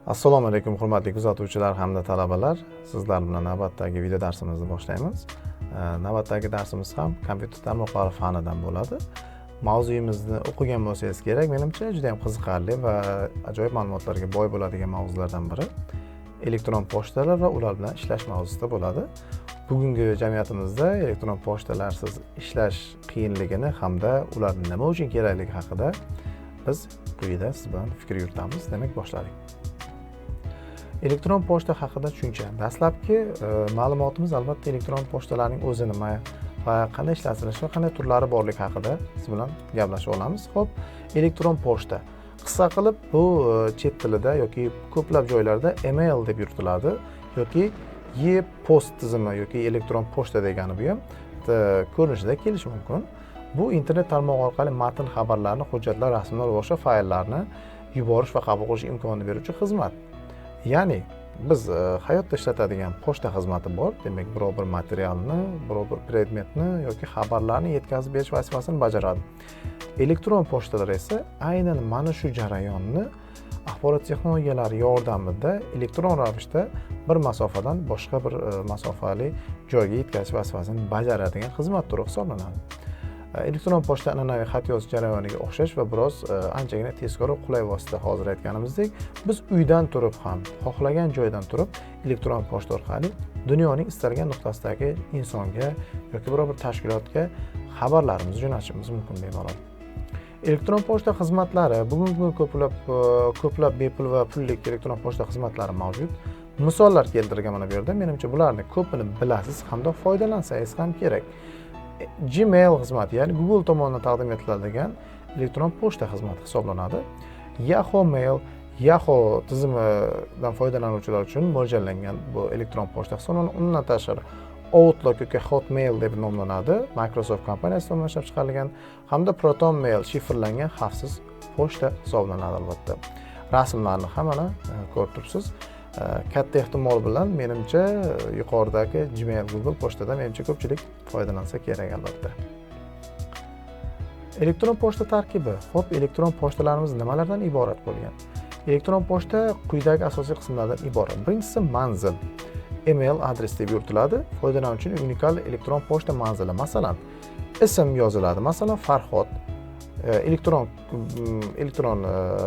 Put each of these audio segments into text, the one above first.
Assalomu alaykum, hurmatli kuzatuvchilar hamda talabalar! Sizlar bilan navbatdagi video darsimizni boshlaymiz. Navbatdagi darsimiz ham kompyuter tarmoqlari fanidan bo'ladi. Mavzuyimizni o'qigan bo'lsangiz kerak, menimcha, juda ham qiziqarli va ajoyib ma'lumotlarga boy bo'ladigan mavzulardan biri elektron pochtalar va ular bilan ishlash mavzusida bo'ladi. Bugungi jamiyatimizda elektron pochtalarsiz ishlash qiyinligini hamda ular nima uchun kerakligi haqida biz quyida siz bilan fikr yuritamiz. Demak, boshladik. Elektron pochta haqida tushuncha. Dastlabki ma'lumotimiz, albatta, elektron pochtalarning o'zi nima va qanday ishlatilishi va qanday turlari borligi haqida siz bilan gaplashib olamiz. Ho'p, elektron pochta qisqa qilib bu chet tilida yoki ko'plab joylarda email deb yuritiladi yoki e-post tizimi yoki elektron pochta degani bu ham ko'rinishida kelishi mumkin. Bu internet tarmog'i orqali matn xabarlarni, hujjatlar, rasmlar va boshqa fayllarni yuborish va qabul qilish imkonini beruvchi xizmat. Ya'ni biz hayotda ishlatadigan pochta xizmati bor. Demak, biror bir materialni, biror bir predmetni yoki xabarlarni yetkazib berish vazifasini bajaradi. Elektron pochtalar esa aynan mana shu jarayonni axborot texnologiyalari yordamida elektron ravishda bir masofadan boshqa bir masofali joyga yetkazish vazifasini bajaradigan xizmat turi hisoblanadi. Elektron pochta an'anaviy xat yozish jarayoniga o'xshash va biroz anchagina tezkor va qulay vosita. Hozir aytganimizdek, biz uydan turib ham, xohlagan joydan turib elektron pochta orqali dunyoning istalgan nuqtasidagi insonga yoki biror bir tashkilotga xabarlarimizni jo'natishimiz mumkin bemalol. Elektron pochta xizmatlari. Bugungi kunda ko'plab bepul va pullik elektron pochta xizmatlari mavjud. Misollar keltirilgan mana bu yerda. Menimcha, bularni ko'pini bilasiz hamda foydalansangiz ham kerak. Gmail xizmati, ya'ni Google tomonidan taqdim etiladigan elektron pochta xizmati hisoblanadi. Yahoo Mail Yahoo tizimidan foydalanuvchilar uchun mo'ljallangan bu elektron pochta hisoblanadi. Undan tashqari, Outlook yoki Hotmail deb nomlanadi, Microsoft kompaniyasi tomonidan ishlab chiqarilgan hamda Proton Mail shifrlangan xavfsiz pochta hisoblanadi. Albatta, rasmlarni ham mana ko'rib turibsiz. Katta ehtimol bilan, menimcha, yuqoridagi Gmail, Google pochtadan, menimcha, ko'pchilik foydalansa kerak albatta. Elektron pochta tarkibi. Ho'p, elektron pochtalarimiz nimalardan iborat bo'lgan? Elektron pochta quyidagi asosiy qismlardan iborat. Birinchisi manzil, email adres deb yuritiladi. Foydalanuvchining unikal elektron pochta manzili. Masalan, ism yoziladi, masalan, Farhod, elektron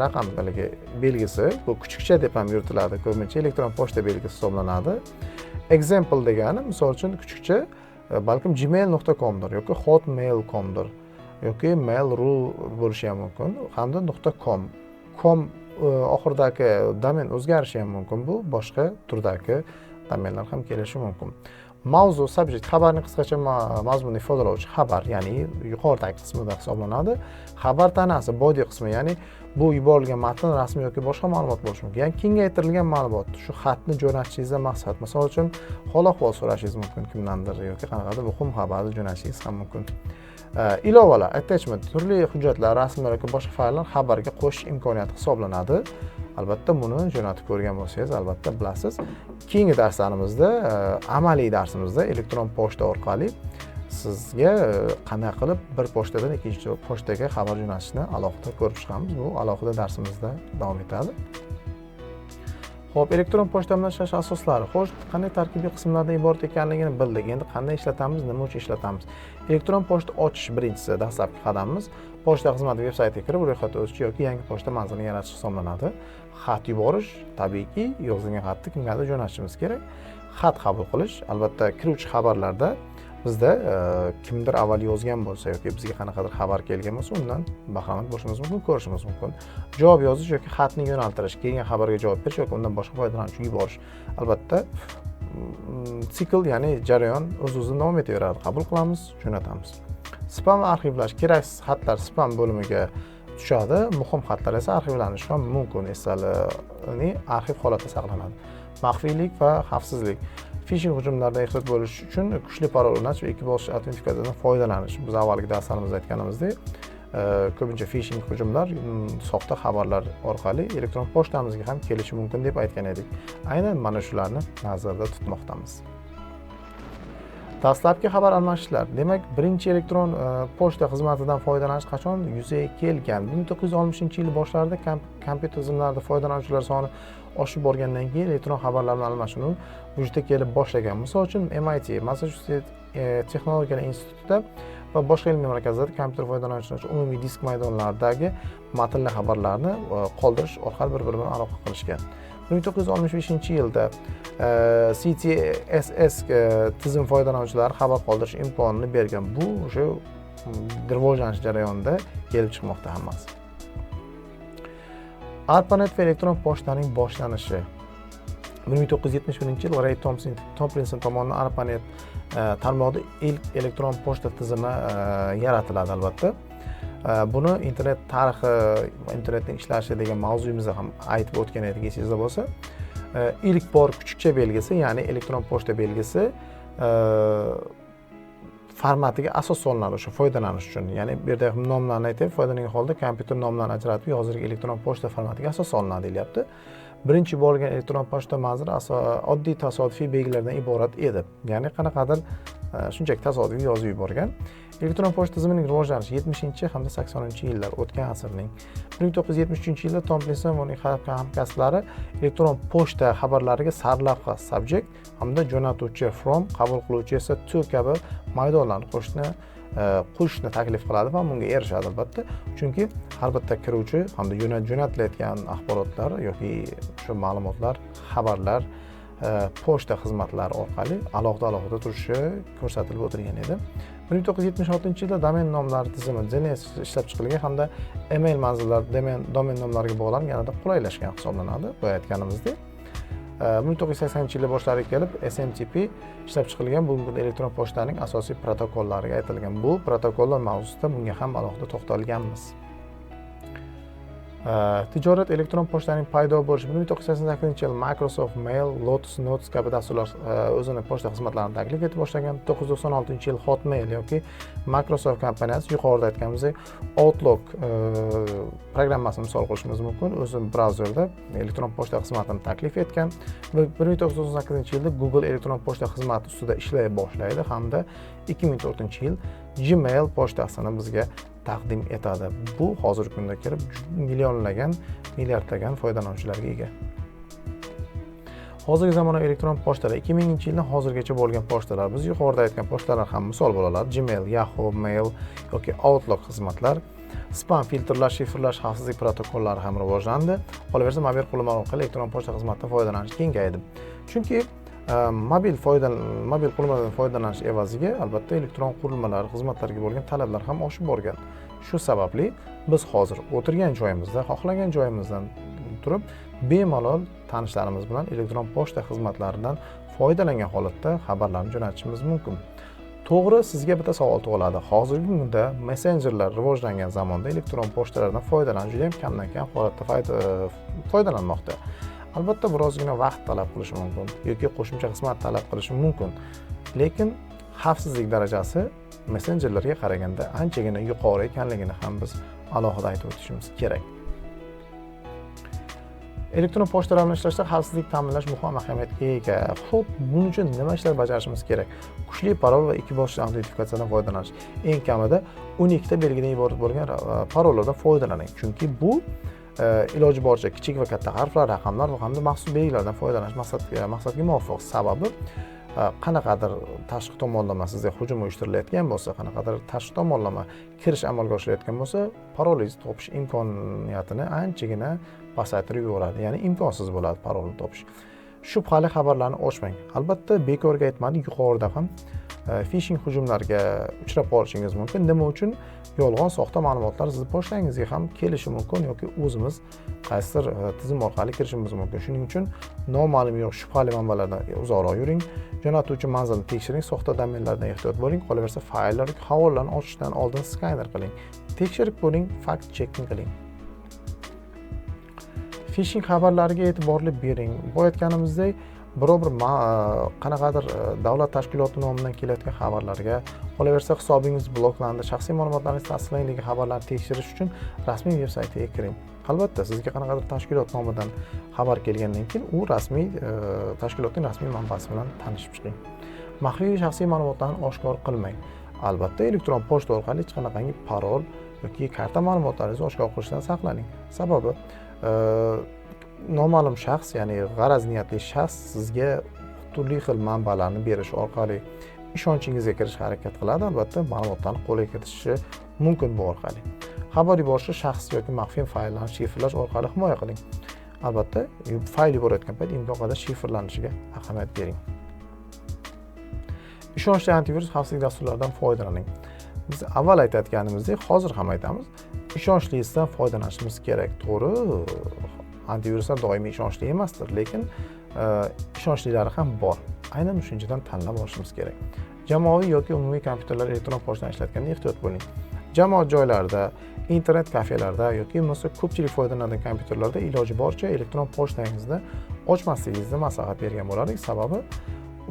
raqam haligi belgisi, bu kuchukcha deb ham yuritiladi ko'pincha, elektron pochta belgisi hisoblanadi. Example degani, misol uchun, kuchukcha balkim gmail.comdir yoki hotmail.comdir yoki mail.ru bo'lishi ham mumkin hamda .com, com oxiridagi domen o'zgarishi ham mumkin, bu boshqa turdagi domenlar ham kelishi mumkin. Mavzu, subject, xabarning qisqacha mazmunini ifodalovchi xabar, ya'ni yuqoridagi qismida hisoblanadi. Xabar tanasi, body qismi, ya'ni bu yuborilgan matn, rasm yoki boshqa ma'lumot bo'lishi mumkin, ya'ni kengaytirilgan ma'lumot. Shu xatni jo'natishingizdan maqsad, misol uchun, hol ahvol so'rashingiz mumkin kimdandir yoki qanaqadir muhim xabarni jo'natishingiz ham mumkin. Ilovalar, attachment, turli hujjatlar, rasmlar yoki boshqa fayllar xabarga qo'shish imkoniyati hisoblanadi. Albatta, buni jo'natib ko'rgan bo'lsangiz, albatta bilasiz. Keyingi darslarimizda, amaliy darsimizda elektron pochta orqali sizga qanday qilib bir pochtadan ikkinchi pochtaga xabar jo'natishni alohida ko'rib chiqamiz. Bu alohida darsimizda davom etadi. Ho'p, elektron pochta bilan ishlash asoslari. Xo'sh, qanday tarkibiy qismlardan iborat ekanligini bildik. Endi qanday ishlatamiz, nima uchun ishlatamiz? Elektron pochta ochish birinchisi, dastlabki qadamimiz. Pochta xizmati veb saytiga kirib, ro'yxatdan o'tish yoki yangi pochta manzilini yaratish hisoblanadi. Xat yuborish, tabiiyki, yozilgan xatni kimgadir jo'natishimiz kerak. Xat qabul qilish, albatta, kiruvchi xabarlarda bizda kimdir avval yozgan bo'lsa yoki bizga qanaqadir xabar kelgan bo'lsa, undan bahramand bo'lishimiz mumkin, ko'rishimiz mumkin. Javob yozish yoki xatni yo'naltirish, kelgan xabarga javob berish yoki undan boshqa foydalanuvchiga yuborish. Albatta, sikl, ya'ni jarayon o'z o'zidan davom etaveradi. Qabul qilamiz, jo'natamiz. Spam va arxivlash. Keraksiz xatlar spam bo'limiga tushadi, muhim xatlar esa arxivlanishi ham mumkin, ya'ni arxiv holatda saqlanadi. Maxfiylik va xavfsizlik. Fishing hujumlaridan ehtiyot bo'lish uchun kuchli parol o'rnatish va ikki bosqichli autentifikatsiyadan foydalanish. Biz avvalgi darslarimizda aytganimizdek, ko'pincha fishing hujumlar soxta xabarlar orqali elektron pochtamizga ham kelishi mumkin deb aytgan edik. Aynan mana shularni nazarda tutmoqdamiz. Dastlabki xabar almashishlar. Demak, birinchi elektron pochta xizmatidan foydalanish qachon yuzaga kelgan? 1960-yil boshlarida kompyuter tizimlarida foydalanuvchilar soni oshib borgandan keyin elektron xabarlar bilan almashinuv vujudga kelib boshlagan. Misol uchun, MIT, Massachusetts texnologiyalar institutida va boshqa ilmiy markazlarda kompyuter foydalanuvchilar uchun umumiy disk maydonlaridagi matnli xabarlarni qoldirish orqali bir-biri bilan aloqa qilishgan. 1965-yilda CTSS tizim foydalanuvchilari xabar qoldirish imkonini bergan. Bu o'sha rivojlanish jarayonida kelib chiqmoqda hammasi. ARPANET va elektron pochtaning boshlanishi. 1971-yil Ray Tomlinson tomonidan ARPANET tarmog'ida ilk elektron pochta tizimi yaratiladi albatta. Buni internet tarixi va internetning ishlashi degan mavzuyimizda ham aytib o'tgan edik, esingizda bo'lsa. İlk bor kuchukcha belgisi, ya'ni elektron pochta belgisi formatiga asos solinadi o'sha foydalanish uchun. Ya'ni bu yerda nomlarni aytyapti, foydalangan holda kompyuter nomlarini ajratib, hozirgi elektron pochta formatiga asos solinadi deyilyapti. Birinchi bo'lgan elektron pochta manzili oddiy tasodifiy belgilardan iborat edi. Ya'ni qanaqadir shunchaki tasodifiy yozib yuborgan. Elektron pochta tizimining rivojlanishi 70 hamda 80-yillar o'tgan asrning. 1973-yilda Tomlinson va uning hamkasblari elektron pochta xabarlariga sarlavha subject hamda jo'natuvchi from, qabul qiluvchi esa to kabi maydonlarni qo'shishni taklif qiladi va bunga erishadi albatta. Chunki har bitta kiruvchi hamda jo'natilayotgan axborotlar yoki shu ma'lumotlar, xabarlar pochta xizmatlari orqali alohida-alohida turishi ko'rsatilib o'tilgan edi. 1976-yilda domen nomlari tizimi DNS ishlab chiqilgan hamda email manzillari domen nomlariga bog'lanib yanada qulaylashgan hisoblanadi. Boya aytganimizdek. 1980-yillar boshlariga kelib SMTP ishlab chiqilgan, bugungi kunda elektron pochtaning asosiy protokollariga aytilgan. Bu protokollar mavzusida bunga ham alohida to'xtalganmiz. Tijorat elektron pochtaning paydo bo'lishi 1988-yil Microsoft Mail, Lotus Notes kabi dasturlar o'zini pochta xizmatlarini taklif etib boshlagan. 1996-yil Hotmail yoki Microsoft kompaniyasi yuqorida aytganimizdek Outlook programmasini misol qilishimiz mumkin. O'zi brauzerda elektron pochta xizmatini taklif etgan. Va 1998-yilda Google elektron pochta xizmati ustida ishlay boshlaydi hamda 2004-yil Gmail pochtasini bizga taqdim etadi. Bu hozirgi kunda kirib millionlagan, milliardlagan foydalanuvchilarga ega. Hozirgi zamonaviy elektron pochtalar 2000-yildan hozirgacha bo'lgan pochtalar, biz yuqorida aytgan pochtalar ham misol bo'ladi. Gmail, Yahoo Mail yoki Outlook xizmatlar, spam filtrlash, shifrlash, xavfsizlik protokollari ham rivojlandi. Qolaversa, mobil qurilma orqali elektron pochta xizmatidan foydalanish kengaydi. Chunki mobil qurilmalardan foydalanish evaziga albatta elektron qurilmalar xizmatlariga bo'lgan talablar ham oshib borgan. Shu sababli biz hozir o'tirgan joyimizda, xohlagan joyimizdan turib bemalol tanishlarimiz bilan elektron pochta xizmatlaridan foydalangan holatda xabarlarni jo'natishimiz mumkin. To'g'ri, sizga bitta savol tug'iladi. Hozirgi kunda messenjerlar rivojlangan zamonda elektron pochtalardan foydalanish juda ham kamdan kam holatda foydalanmoqda. Albatta birozgina vaqt talab qilishi mumkin yoki qo'shimcha xizmat talab qilishi mumkin. Lekin xavfsizlik darajasi messenjerlarga qaraganda anchagina yuqori ekanligini ham biz alohida aytib o'tishimiz kerak. Elektron pochtalar bilan ishlashda xavfsizlik ta'minlash muhim ahamiyatga ega. Xo'p, buning uchun nima ishlar bajarishimiz kerak? Kuchli parol va ikki bosqichli autentifikatsiyadan foydalanish. Eng kamida 12 ta belgidan iborat bo'lgan parollardan foydalaning. Chunki bu iloji boricha kichik va katta harflar, raqamlar va hamda maxsus belgilardan foydalanish maqsadga muvofiq. Sababi qanaqadir tashqi tomonlama sizga hujum uyushtirilayotgan bo'lsa, qanaqadir tashqi tomonlama kirish amalga oshirilayotgan bo'lsa, parolingizni topish imkoniyatini anchagina pasaytirib yuboradi. Ya'ni imkonsiz bo'ladi parolni topish. Shubhali xabarlarni ochmang. Albatta bekorga aytmadik, yuqorida ham phishing hujumlarga uchrab qolishingiz mumkin. Nima uchun? Yolg'on, soxta ma'lumotlar sizni pochtangizga ham kelishi mumkin yoki o'zimiz qaysidir tizim orqali kirishimiz mumkin. Shuning uchun noma'lum yoki shubhali manbalardan uzoqroq yuring. Jo'natuvchi manzilni tekshiring, soxta domenlardan ehtiyot bo'ling. Qolaversa, fayllar yoki havolalarni ochishdan oldin skaner qiling. Tekshirib ko'ring, fact checking qiling. Phishing xabarlariga e'tiborli bering. Bu aytganimizdek, biror bir qanaqadir davlat tashkiloti nomidan kelayotgan xabarlarga, qolaversa hisobingiz bloklandi, shaxsiy ma'lumotlaringiz tasdiqlang degan xabarlarni tekshirish uchun rasmiy veb saytiga kiring. Albatta, sizga qanaqadir tashkilot nomidan xabar kelgandan keyin u rasmiy tashkilotning rasmiy manbasi bilan tanishib chiqing. Maxfiy shaxsiy ma'lumotlarni oshkor qilmang. Albatta, elektron pochta orqali hech qanaqangi parol yoki karta ma'lumotlaringizni oshkor qilishdan saqlaning. Sababi noma'lum shaxs, ya'ni g'araz niyatli shaxs sizga turli xil manbalarni berish orqali ishonchingizga kirishga harakat qiladi. Albatta, ma'lumotlarni qo'lga kiritishi mumkin bu orqali. Xabar yuborishni shaxs yoki maxfiy fayllarni shifrlash orqali himoya qiling. Albatta, fayl yuborayotgan payt imkon qadar shifrlanishiga ahamiyat bering. Ishonchli antivirus xavfsizlik dasturlaridan foydalaning. Biz avval aytayotganimizdek, hozir ham aytamiz, ishonchlisidan foydalanishimiz kerak. To'g'ri, antiviruslar doimiy ishonchli emasdir, lekin ishonchlilari ham bor. Aynan shunchadan tanlab olishimiz kerak. Jamoaviy yoki umumiy kompyuterlar elektron pochtani ishlatganda ehtiyot bo'ling. Jamoat joylarida, internet kafelarda yoki bo'lmasa ko'pchilik foydalanadigan kompyuterlarda iloji boricha elektron pochtangizni ochmasligingizni maslahat bergan bo'lardik. Sababi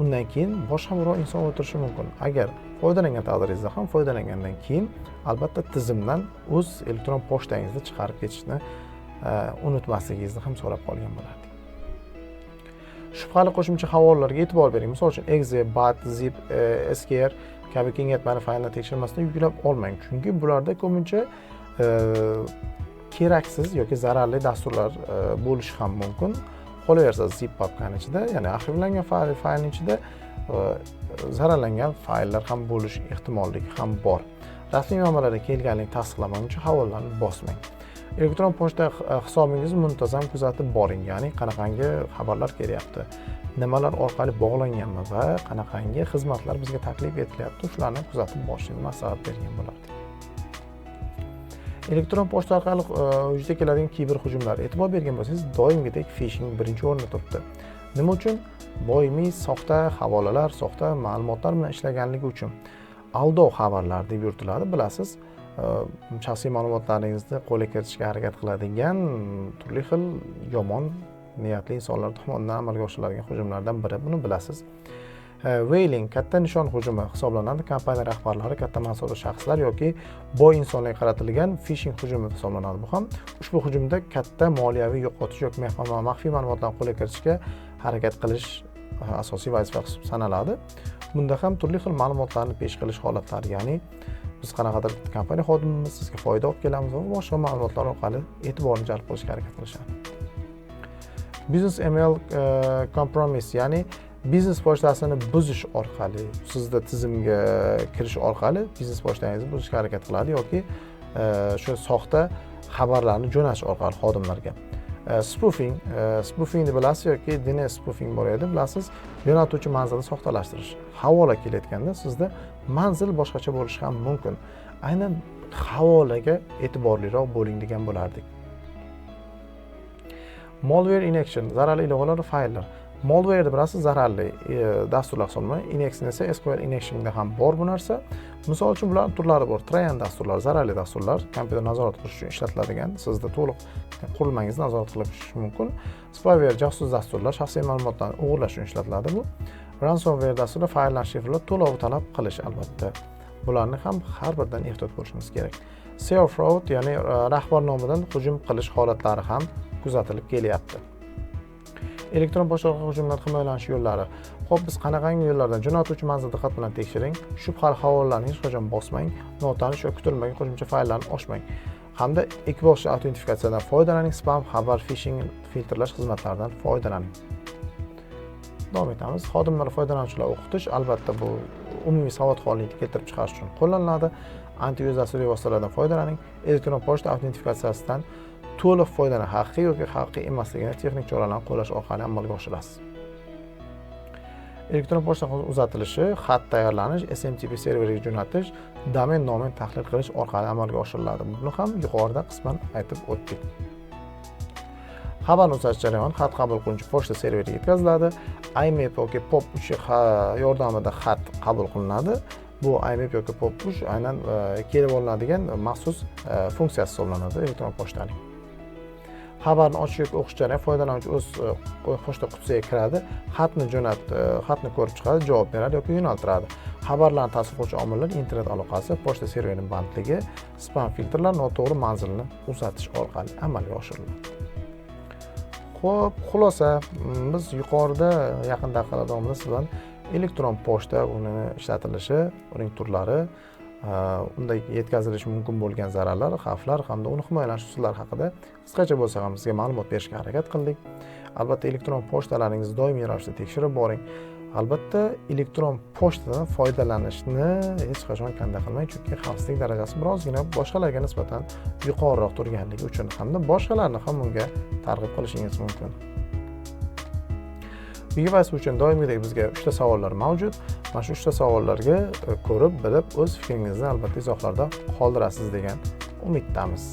undan keyin boshqa biror inson o'tirishi mumkin. Agar foydalangan taqdiringizda ham foydalangandan keyin albatta tizimdan o'z elektron pochtangizni chiqarib ketishni unutmasligingizni ham so'rab qolgan bo'lardik. Shubhali qo'shimcha havolalarga e'tibor bering. Misol uchun exe, bat, zip, skr kabi kengaytmali faylni tekshirmasdan yuklab olmang. Chunki bularda ko'pincha keraksiz yoki zararli dasturlar bo'lishi ham mumkin. Qolaversa zip papkani ichida, ya'ni arxivlangan faylning ichida zararlangan fayllar ham bo'lish ehtimolligi ham bor. Rasmiy manbalardan kelganligini tasdiqlamaguncha havolalarni bosmang. Elektron pochta hisobingizni muntazam kuzatib boring, ya'ni qanaqangi xabarlar kelyapti, nimalar orqali bog'langanmi va qanaqangi xizmatlar bizga taklif etilyapti, shularni kuzatib borishingizni maslahat bergan bo'lardik. Elektron pochta orqali vujudga keladigan kiber hujumlar, e'tibor bergan bo'lsangiz, doimgidek phishing birinchi o'rinda turibdi. Nima uchun? Doimiy soxta havolalar, soxta ma'lumotlar bilan ishlaganligi uchun. Aldov xabarlar deb yuritiladi, bilasiz. Shaxsiy ma'lumotlaringizni qo'lga kiritishga harakat qiladigan turli xil yomon niyatli insonlar tomonidan amalga oshiriladigan hujumlardan biri, buni bilasiz. Whaling katta nishon hujumi hisoblanadi. Kompaniya rahbarlari, katta mansabdor shaxslar yoki boy insonlarga qaratilgan phishing hujumi hisoblanadi. Bu ham ushbu hujumda katta moliyaviy yo'qotish yoki maxfiy ma'lumotlarni qo'lga kiritishga harakat qilish asosiy vazifa sanaladi. Bunda ham turli xil ma'lumotlarni pesh qilish holatlari, ya'ni biz qanaqadir kompaniya xodimimiz, sizga foyda olib kelamiz va boshqa ma'lumotlar orqali e'tiborni jalb qilishga harakat qilishadi. Business email compromise, ya'ni biznes pochtasini buzish orqali, sizda tizimga kirish orqali biznes pochtangizni buzishga harakat qiladi yoki shu soxta xabarlarni jo'natish orqali xodimlarga. Spoofing, spoofingni bilasiz yoki DNS spoofing bor edi, bilasiz, jo'natuvchi manzilni soxtalashtirish. Havola kelayotganda sizda manzil boshqacha bo'lishi ham mumkin. Aynan havolaga e'tiborliroq bo'ling degan bo'lardik. Malware injection, zararli ilovalar va fayllar. Malware deb bilasiz, zararli dasturlar hisoblanadi. Injection esa SQL injectionda ham bor bu narsa. Misol uchun bularning turlari bor. Troyan dasturlar, zararli dasturlar, kompyuter nazorat qilish uchun ishlatiladigan, sizda to'liq qurilmangizni nazorat qilish mumkin. Spyware, josus dasturlar, shaxsiy ma'lumotlarni o'g'irlash uchun ishlatiladi bu. Ransomware dasturlar, fayllarni shifrlab, to'lov talab qilish albatta. Bularni ham har biridan ehtiyot bo'lishimiz kerak. CEO fraud, ya'ni rahbar nomidan hujum qilish holatlari ham kuzatilib kelyapti. Elektron pochta orqali hujumdan himoyalanish yo'llari. Xo'p, biz qanaqangi yo'llardan? Jo'natuvchi manzil diqqat bilan tekshiring, shubhali havolalarni hech qachon bosmang, notanish yoki kutilmagan qo'shimcha fayllarni ochmang hamda ikki bosqichli autentifikatsiyadan foydalaning, spam, xabar, phishing filtrlash xizmatlaridan foydalaning. Davom etamiz. Xodimlar, foydalanuvchilar o'qitish, albatta bu umumiy savodxonlikni keltirib chiqarish uchun qo'llaniladi. Antivirus dasturiy vositalardan foydalaning, elektron pochta autentifikatsiyasidan to'liq foydalaning, haqiqiy yoki haqiqiy emasligini texnik choralarni qo'llash orqali amalga oshirasiz. Elektron pochta uzatilishi, xat tayyorlanish, SMTP serveriga jo'natish, domen nomini tahlil qilish orqali amalga oshiriladi. Buni ham yuqorida qisman aytib o'tdik. Xabarni uzatish jarayoni xat qabul qiluvchi pochta serveriga yetkaziladi. IMAP yoki POP3 yordamida xat qabul qilinadi. Bu IMAP yoki POP3 aynan kelib olinadigan maxsus funksiyasi hisoblanadi elektron pochtaning. Xabarni ochish yoki o'qish jarayoni foydalanuvchi o'z pochta qutisiga kiradi, xatni ko'rib chiqadi, javob beradi yoki yo'naltiradi. Xabarlarni ta'sir qiluvchi omillar internet aloqasi, pochta serverining bandligi, spam filtrlar, noto'g'ri manzilni uzatish orqali amalga oshiriladi. Xo'p, xulosa, biz yuqorida yaqin daqiqalar davomida siz bilan Elektron pochta, uni ishlatilishi, uning turlari, unda yetkazilishi mumkin bo'lgan zararlar, xavflar hamda uni himoyalash usullari haqida qisqacha bo'lsa ham sizga ma'lumot berishga harakat qildik. Albatta, elektron pochtalaringizni doimiy ravishda tekshirib boring. Albatta, elektron pochtadan foydalanishni hech qachon kanda qilmang, chunki xavfsizlik darajasi birozgina boshqalarga nisbatan yuqoriroq turganligi uchun hamda boshqalarni ham bunga targ'ib qilishingiz mumkin. Uyga uchun doimgidek bizga 3 ta savollar mavjud. Mana shu 3 ta savollarga ko'rib, bilib, o'z fikringizni albatta izohlarda qoldirasiz degan umiddamiz.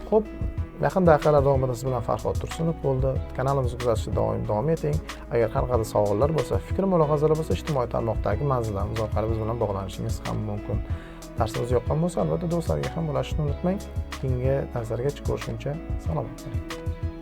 Xo'p, yaqin daqiqalar davomida siz bilan Farhod Tursunov bo'ldi. Kanalimizni kuzatishda doim davom eting. Agar qanaqadir savollar bo'lsa, fikr mulohazalar bo'lsa, ijtimoiy tarmoqdagi manzillarimiz orqali biz bilan bog'lanishingiz ham mumkin. Darsimiz yoqqan bo'lsa, albatta do'stlarga ham ulashishni unutmang. Keyingi darslargacha ko'rishguncha salomat bo'ling.